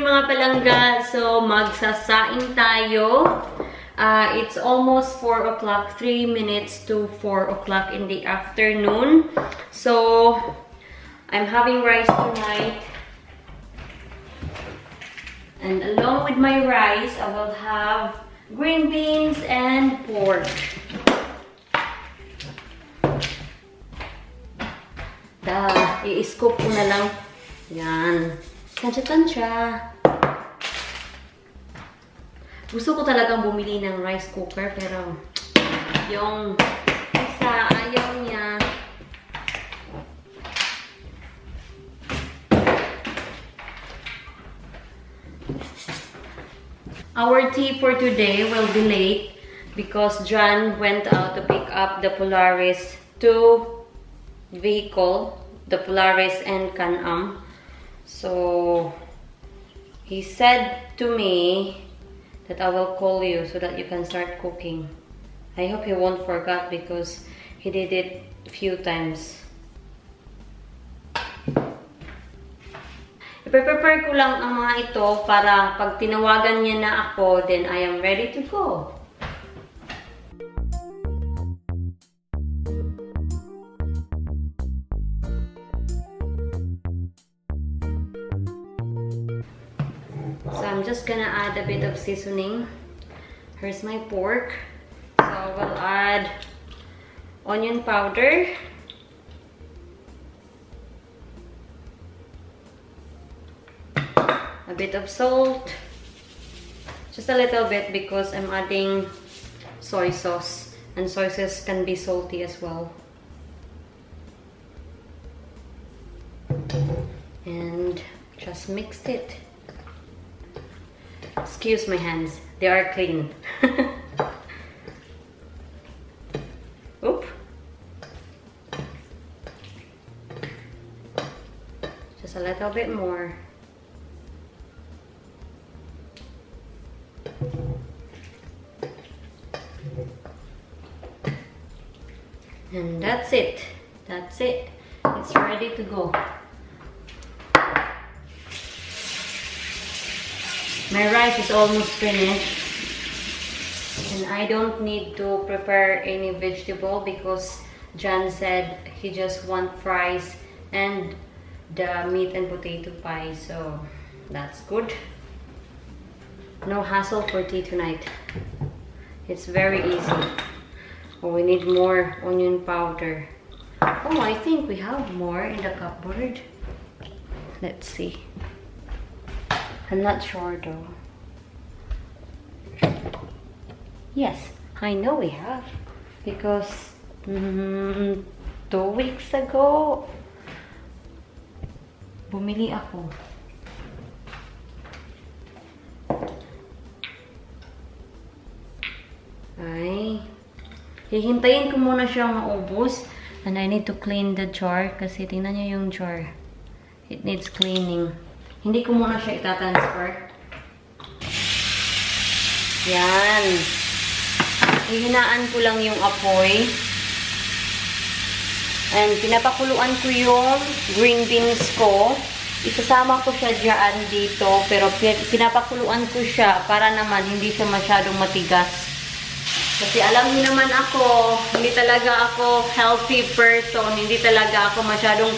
mga palangga. So, magsasaing tayo. It's almost 4 o'clock. 3 minutes to 4 o'clock in the afternoon. So, I'm having rice tonight. And along with my rice, I will have green beans and pork. I-scoop ko na lang. Yan. Tansya-tansya. Gusto ko talagang bumili ng rice cooker, pero yung isa, ayaw niya. Our tea for today will be late because John went out to pick up the Polaris 2 vehicle, the Polaris and Can-Am. So he said to me that I will call you so that you can start cooking. I hope he won't forget because he did it a few times. I-prepare ko lang ang mga ito para pag tinawagan niya na ako, then I am ready to go. So I'm just gonna add a bit of seasoning. Here's my pork. So I will add onion powder. A bit of salt. Just a little bit because I'm adding soy sauce. And soy sauce can be salty as well. And just mix it. Excuse my hands, they are clean. Oop. Just a little bit more. And that's it. That's it. It's ready to go. My rice is almost finished. And I don't need to prepare any vegetable because John said he just wants fries and the meat and potato pie. So that's good. No hassle for tea tonight. It's very easy. Oh, we need more onion powder. Oh, I think we have more in the cupboard. Let's see. I'm not sure though. Yes, I know we have. Because 2 weeks ago, bumili ako. Ay, hihintayin ko muna siyang maubos. And I need to clean the jar kasi tingnan niyo yung jar. It needs cleaning. Hindi ko muna siya itatransfer. Yan. Hihinaan ko lang yung apoy. And pinapakuluan ko yung green beans ko. Isasama ko siya dyan dito. Pero pinapakuluan ko siya para naman hindi siya masyadong matigas. Kasi alam niyo naman ako, hindi talaga ako healthy person. Hindi talaga ako masyadong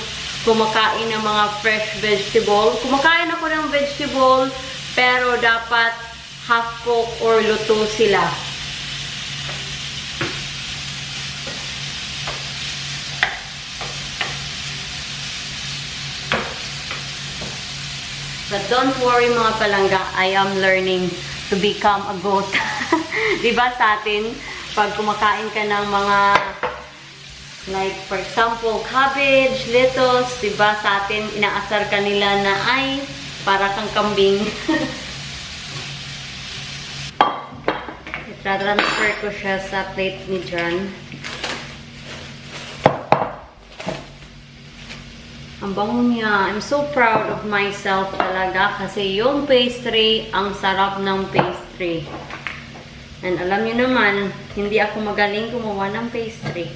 kumakain ng mga fresh vegetable. Kumakain ako ng vegetable, pero dapat half-cook or luto sila. But don't worry mga palangga, I am learning to become a goat. Diba sa atin, pag kumakain ka ng mga, like for example, cabbage, lettuce, diba sa atin, inaasar ka nila na ay, para kang kambing. Itra-transfer ko siya sa plate ni John. Ang bango niya. I'm so proud of myself talaga kasi yung pastry, ang sarap ng pastry. And alam niyo naman, hindi ako magaling gumawa ng pastry.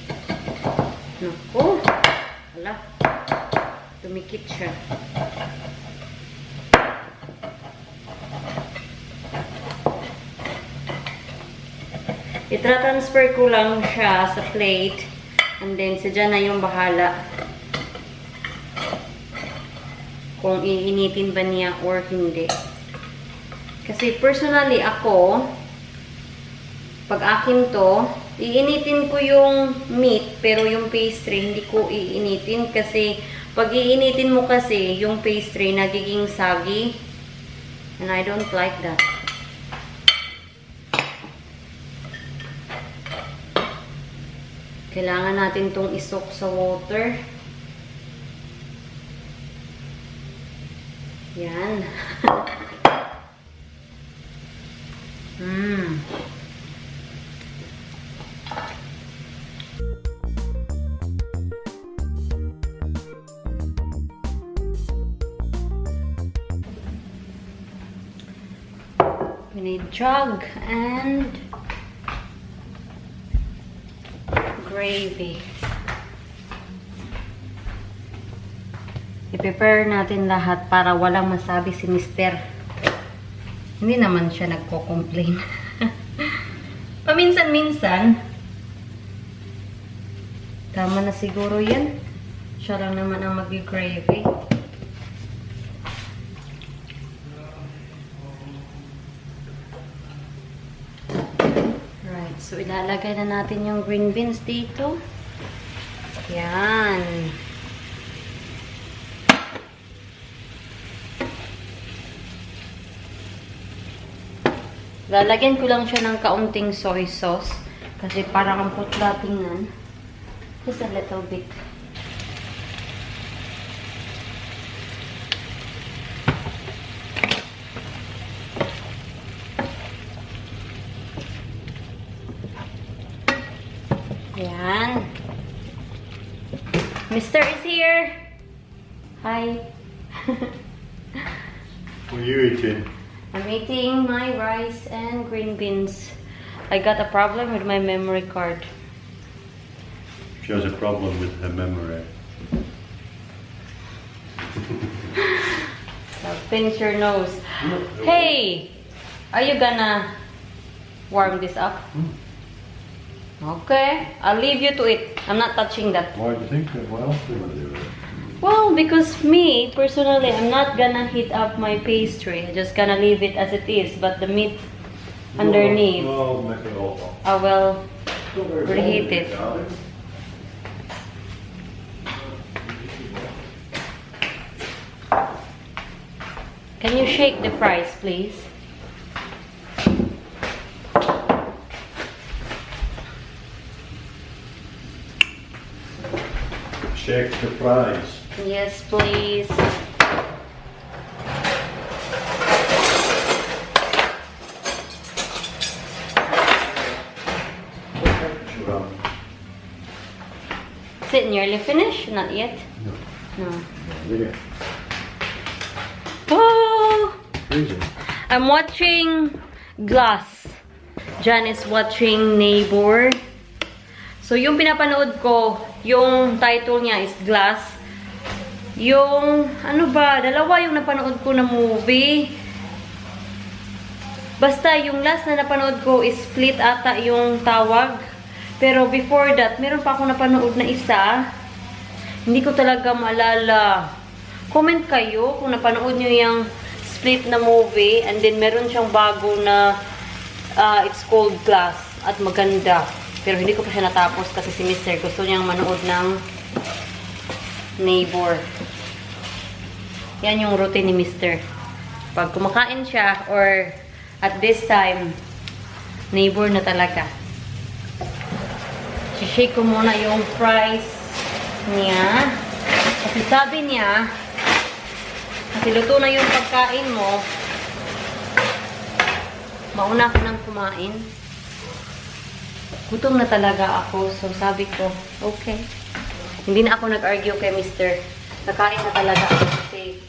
Naku, hala, tumikit siya. Itra-transfer ko lang siya sa plate. And then, sadya na yung bahala. Kung iinitin ba niya or hindi. Kasi personally ako, pag akin to, iinitin ko yung meat, pero yung pastry hindi ko iinitin kasi pag iinitin mo kasi yung pastry nagiging soggy. And I don't like that. Kailangan natin tong isok sa water. Yan. We need jug and gravy. I-prepare natin lahat para walang masabi si Mister. Hindi naman siya nagko-complain. Paminsan-minsan. Tama na siguro yan. Siya lang naman ang mag-gravy. Right. So, ilalagay na natin yung green beans dito. Yan. Lalagyan ko lang siya ng kaunting soy sauce. Kasi parang ang putla tingnan. Just a little bit. Yan. Mister is here. Hi. What are you eating? I'm eating my rice and green beans. I got a problem with my memory card. She has a problem with her memory. Now pinch your nose. Hey! Are you gonna warm this up? Okay. I'll leave you to it. I'm not touching that. Why do you think that? What else do you want to do with it? Well, because me, personally, I'm not gonna heat up my pastry. I'm just gonna leave it as it is. But the meat underneath, Well, make it all. I will reheat it. Can you shake the fries, please? Shake the fries. Yes, please. Is it nearly finished? Not yet? No. No. Look at Oh! freezing. I'm watching Glass. Jan is watching Neighbor. So, yung pinapanood ko, yung title niya is Glass. Yung, ano ba, dalawa yung napanood ko na movie. Basta, yung last na napanood ko is Split ata yung tawag. Pero before that, meron pa ako napanood na isa. Hindi ko talaga maalala. Comment kayo kung napanood nyo yung Split na movie. And then, meron siyang bago na it's called Glass. At maganda. Pero hindi ko pa siya natapos kasi si Mr. gusto niyang manood ng Neighbor. Yan yung routine ni Mr. Pag kumakain siya or at this time, Neighbor na talaga. Shake ko muna yung fries niya. Kasi sabi niya, kasi luto na yung pagkain mo, mauna ka nang kumain. Gutom na talaga ako. So, sabi ko, okay. Hindi na ako nag-argue kay Mr. Nakain na talaga ako kasi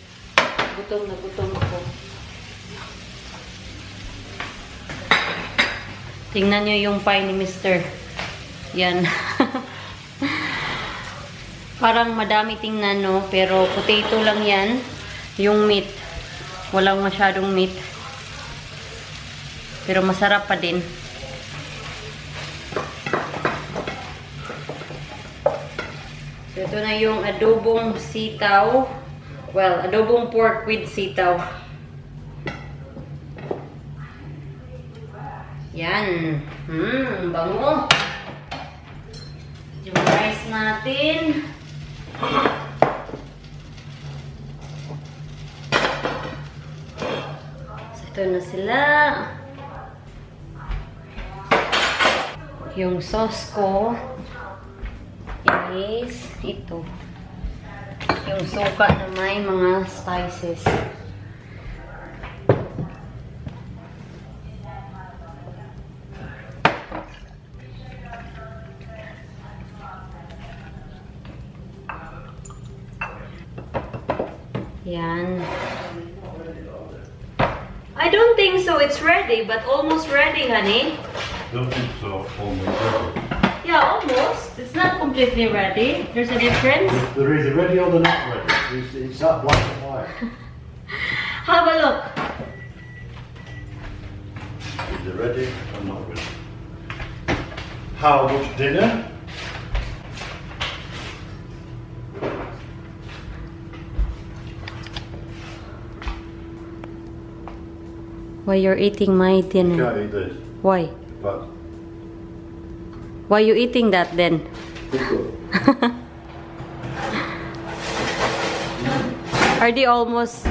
gutom na gutom ako. Tingnan nyo yung pie ni Mr. Yan. Parang madami tingnan, no? Pero potato lang yan. Yung meat. Walang masyadong meat. Pero masarap pa din. So ito na yung adobong sitaw. Well, adobong pork with sitaw. Yan. Bango. Yung rice natin. So ito na sila. Yung sauce ko is ito. Yung suka na may mga spices. Yan. I don't think so. It's ready, but almost ready, honey. Don't think so. Almost ready. Yeah, almost. It's not completely ready. There's a difference. There is a ready or the not ready. It's that black and white. Have a look. Is it ready or not ready? How much dinner? Why you're eating my dinner? Can't eat this. Why? But Why you eating that then? Are they almost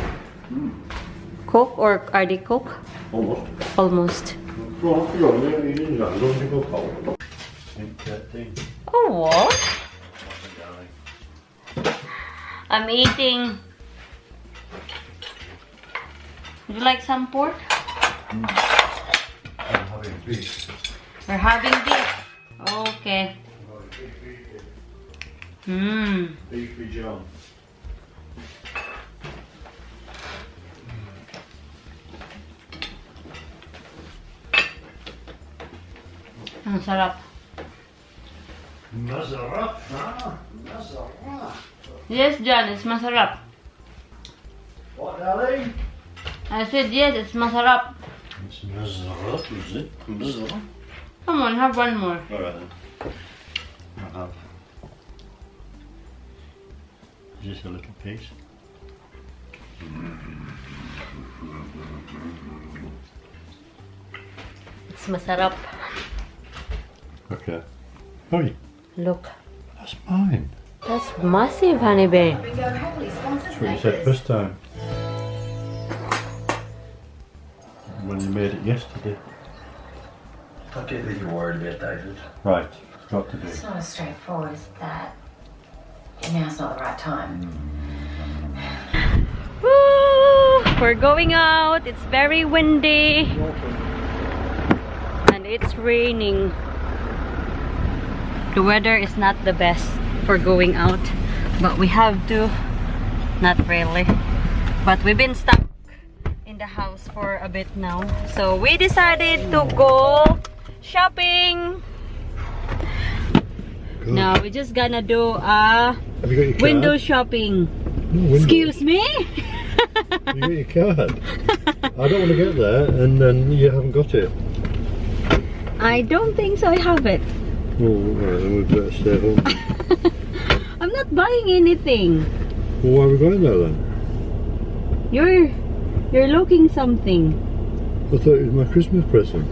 cooked or are they cooked? almost. Almost. Well, I forgot, you didn't know. Don't think of cold. Think that thing. Oh, what? I'm eating. Would you like some pork? I'm having beef. We're having beef. Okay. Beefy John. Ang sarap. Masarap, ha? Masarap. Yes, John, it's masarap. What, darling? I said yes, it's masarap. It's masarap, is it? Masarap. Come on, have one more. Alright then. I'll have just a little piece. It's masarap. Okay. Oi, Look. that's mine. That's massive, honey bear. That's what you said first time. When you made it yesterday. I get that you're worried about David. Right, it's got to be. It's not as straightforward as that. And now's not the right time. Woo! We're going out. It's very windy. And it's raining. The weather is not the best for going out. But we have to. Not really. But we've been stuck in the house for a bit now. So we decided to go shopping. Good. Now we're just gonna do a Have you got your window card? shopping. No, window. Excuse me? You got your card? I don't want to get there and then you haven't got it. I don't think so. I have it. Oh, right, then we better stay home. I'm not buying anything. Well, why are we going there then? You're looking something. I thought it was my Christmas present.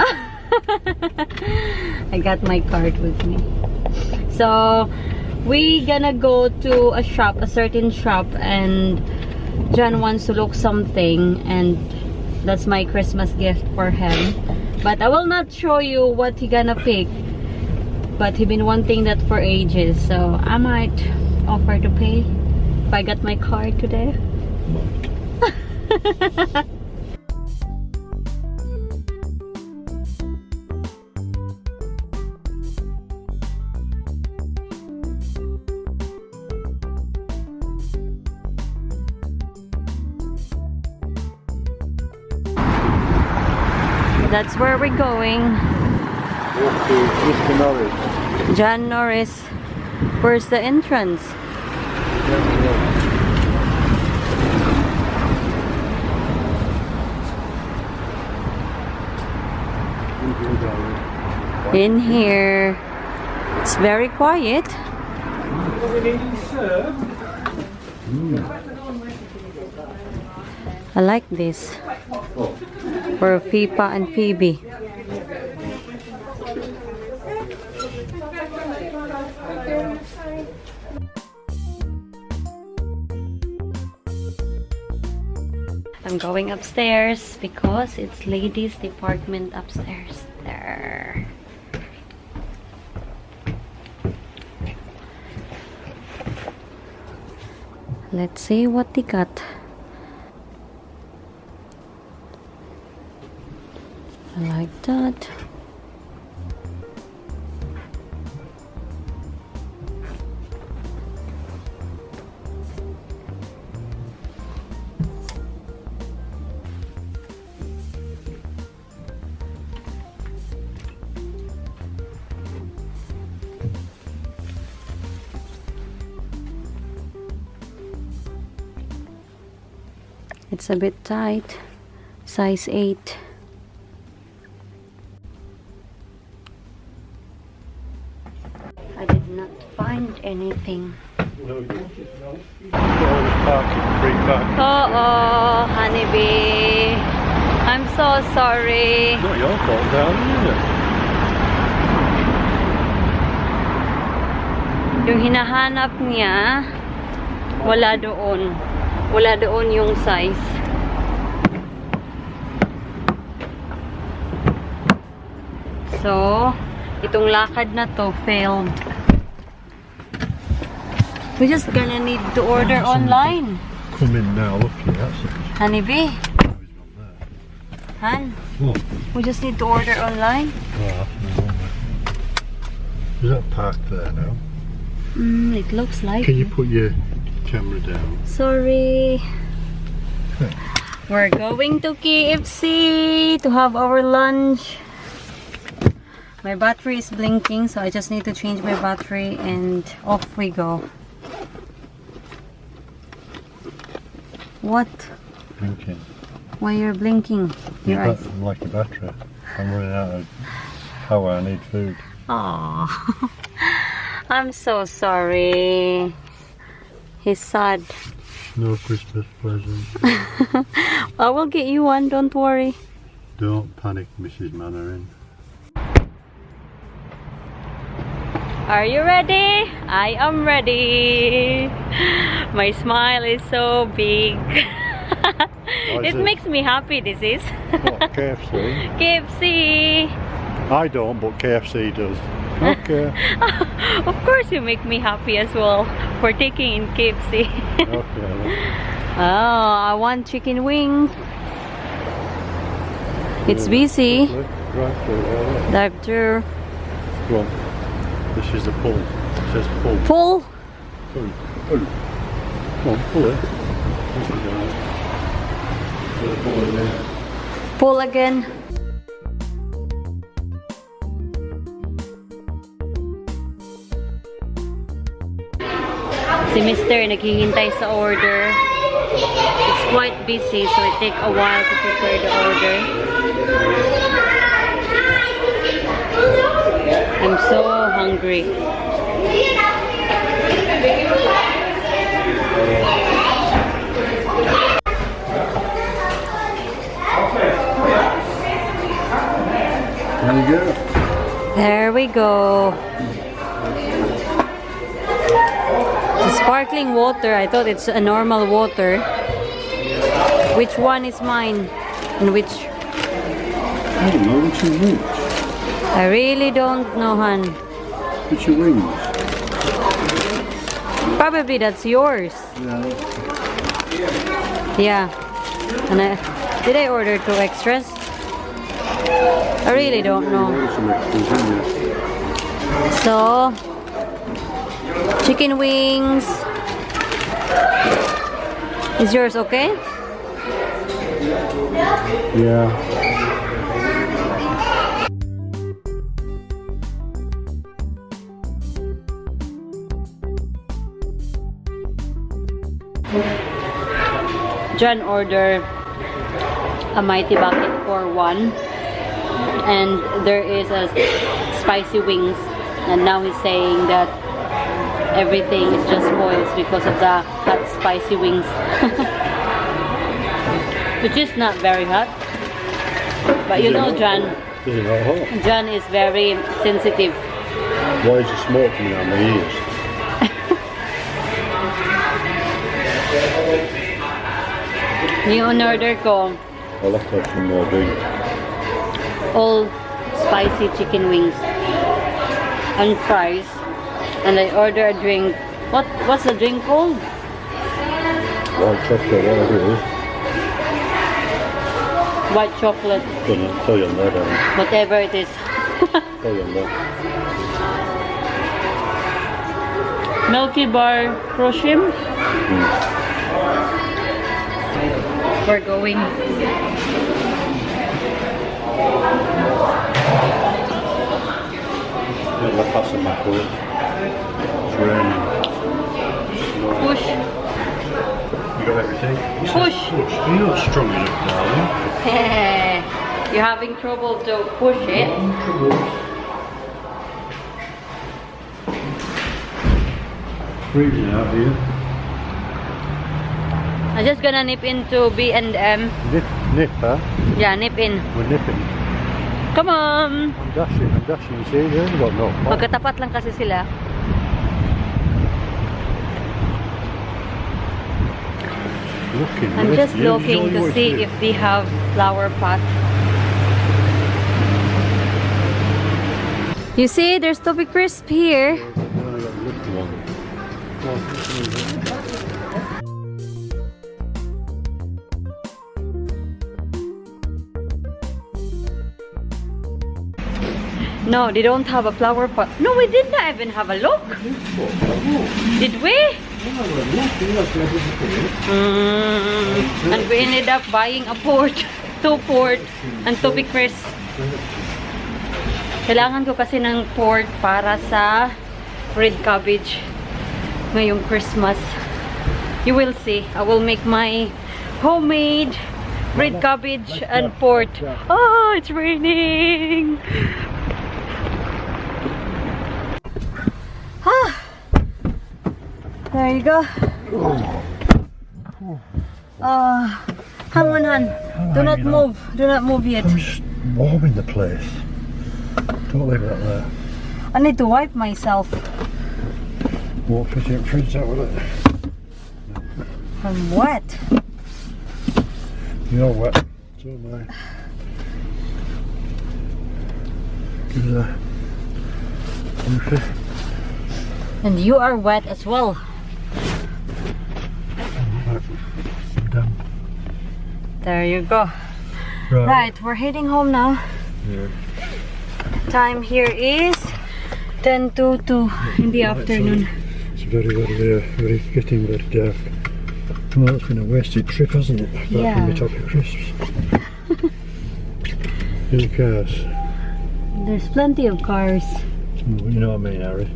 I got my card with me. So we gonna go to a shop, a certain shop, and John wants to look something, and that's my Christmas gift for him. But I will not show you what he gonna pick. But he been wanting that for ages, so I might offer to pay if I got my card today. That's where we're going. Mr. Norris. John Norris. Where's the entrance? In here. It's very quiet. I like this for Fipa and Phoebe. I'm going upstairs because it's ladies' department upstairs there. Let's see what they got. I like that. It's a bit tight. Size 8. I did not find anything. No, you want it, no? Always parking, free parking. Oh, honeybee. I'm so sorry. Not your fault, darling, is it? Yung hinahanap niya, wala doon. Wala doon yung size. So, itong lakad na to failed. We're just gonna need to order online. Come in now, look at that. Honeybee. Han, What? we just need to order online. Oh, is that parked there now? It looks like. Can you put your camera down? Sorry. We're going to KFC to have our lunch. My battery is blinking, so I just need to change my battery and off we go. What? Blinking. Why you're blinking? Your eyes. Like a battery. I'm running out of power, I need food. Aww. I'm so sorry. He's sad. No Christmas present. I will get you one, don't worry. Don't panic, Mrs. Mannering. Are you ready? I am ready. My smile is so big. It makes me happy, this is. What, KFC? KFC. I don't, but KFC does. Okay. Of course you make me happy as well for taking in KFC. Okay. Oh, I want chicken wings. It's busy. Drive through. Go on. This is the pull. It says pull. Pull. Pull. Pull. Come on, pull it. Pull again. Si Mr. naghihintay sa order. It's quite busy, so it takes a while to prepare the order. I'm so hungry. There you go. There we go. It's sparkling water. I thought it's a normal water. Which one is mine? And which? I don't know, what's your wings? I really don't know, Han. What's your wings? Probably that's yours. Yeah. Yeah. And did I order 2 extras? I really don't know. Some extras in there. So, chicken wings. Is yours okay? Yeah. John ordered a mighty bucket for 1, and there is a spicy wings, and now he's saying that everything is just spoils because of the hot spicy wings. Which is not very hot. But you know, John, Is it not hot? John is very sensitive. Why is the smoke coming out of my ears? Yung order ko, I'll have to have some more drink. all spicy chicken wings and fries. And I order a drink. What's the drink called? White chocolate, whatever it is. White chocolate. Gonna tell you on there, darling. Whatever it is. Tell you on there. Milky bar proshim. We're going. Yeah, we're passing Macloed. It's raining. Push. You got everything? Push. You're not strong enough, darling. You're having trouble to push it. Freezing out here. I'm just gonna nip into B&M. Nip, huh? Yeah, nip in. We're nipping. Come on! I'm dashing, you see? They only got no pot. Magkatapat lang kasi sila. Looking, I'm yes, just you looking enjoy to what see you do. if they have flower pot. You see, there's to be crisp here. Yeah, I got a little one. No, they don't have a flower pot. No, we did not even have a look. Did we? And we ended up buying a port, 2 port, and to be crisp. Kailangan ko kasi ng port para sa red cabbage ngayong Christmas. You will see. I will make my homemade red cabbage and port. Oh, it's raining. Ah, there you go. Hang on, Han. Do not move. Do not move yet. I'm just warming the place. Don't leave that there. I need to wipe myself. Won't fit in fridge out with it. I'm wet. You're wet. So am I. Give it a roofie. And you are wet as well. Done. There you go. Right, we're heading home now. Yeah. Time here is 10 to 2 in the afternoon. It's getting very dark. Well, it's been a wasted trip, hasn't it? Apart from the chocolate crisps. Any cars? There's plenty of cars. You know what I mean, Harry.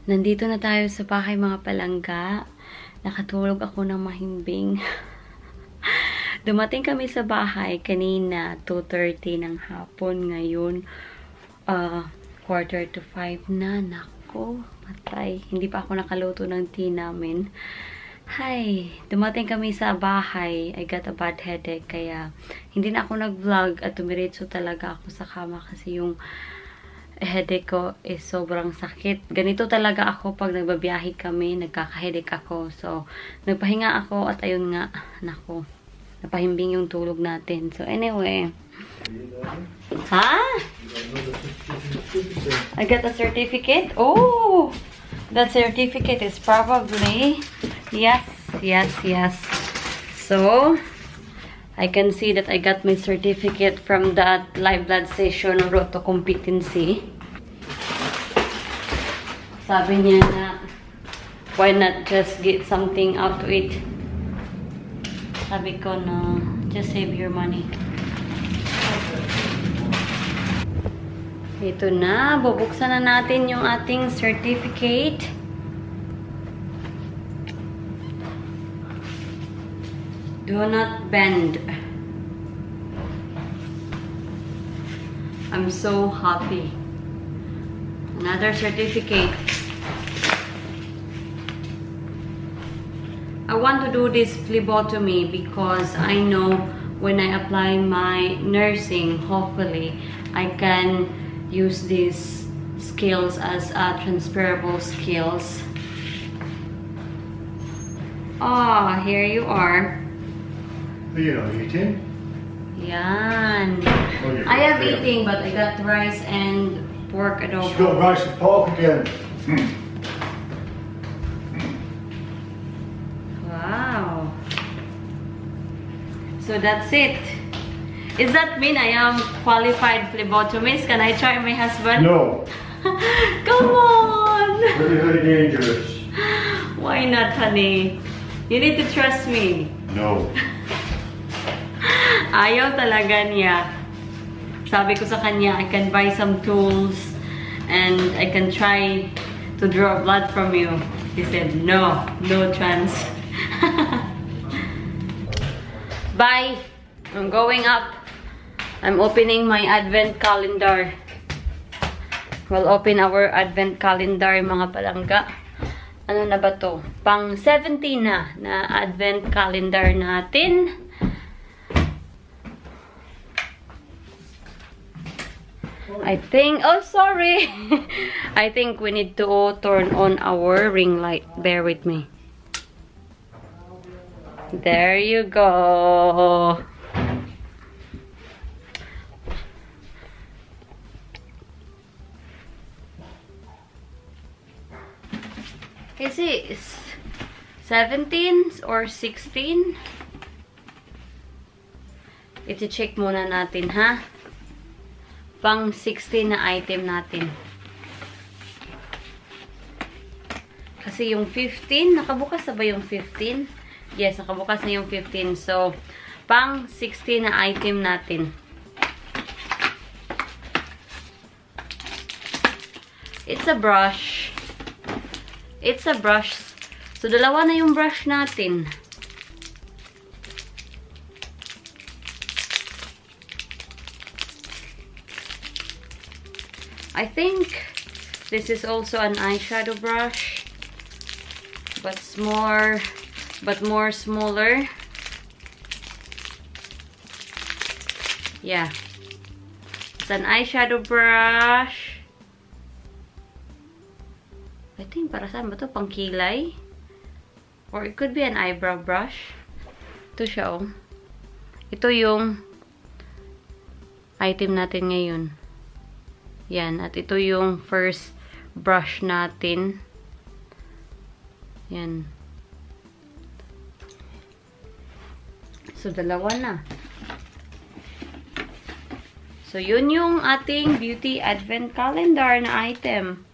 Nandito na tayo sa bahay mga palangga. Nakatulog ako ng mahimbing. Dumating kami sa bahay kanina 2:30 ng hapon. Ngayon 4:45 na. Nako, patay. Hindi pa ako nakaluto ng tea namin. Hi, dumating kami sa bahay. I got a bad headache kaya hindi na ako nag-vlog at tumiretso talaga ako sa kama kasi yung headache ko is sobrang sakit. Ganito talaga ako pag nagbabiyahe kami, nagkaka-headache ako. So, nagpahinga ako at ayun nga, nako, napahimbing yung tulog natin. So, anyway. Ha? I got a certificate? Oh! That certificate is probably, yes. So, I can see that I got my certificate from that live blood session road to competency. Sabi niya na, why not just get something out to eat? Sabi ko no, just save your money. Ito na, bubuksan na natin yung ating certificate. Do not bend. I'm so happy. Another certificate. I want to do this phlebotomy because I know when I apply my nursing, hopefully I can use these skills as transferable skills. Ah, here you are. Are you not eating? Yan. Oh, you're I am good. eating, but I got rice and pork She's got adobo. rice and pork again. Wow. So that's it. Does that mean I am qualified phlebotomist? Can I try my husband? No, Come on! very, very dangerous. Why not, honey? You need to trust me. No. Ayaw talaga niya. Sabi ko sa kanya, I can buy some tools and I can try to draw blood from you. He said, no, no chance. Bye! I'm going up. I'm opening my advent calendar. We'll open our advent calendar, mga palangga. Ano na ba to? Pang 17 na advent calendar natin. I think, oh sorry. I think we need to turn on our ring light. Bear with me. There you go. Is it 17 or 16? Iti-check muna natin, ha? Pang 16 na item natin. Kasi yung 15, nakabukas na ba yung 15? Yes, nakabukas na yung 15. So, pang 16 na item natin. It's a brush. It's a brush. So, dalawa na yung brush natin. I think this is also an eyeshadow brush, but more smaller. Yeah, it's an eyeshadow brush. I think para saan ba to? Pang kilay? Or it could be an eyebrow brush. Ito siya, oh. Ito yung item natin ngayon. Yan. At ito yung first brush natin. Yan. So, dalawa na. So, yun yung ating beauty advent calendar na item.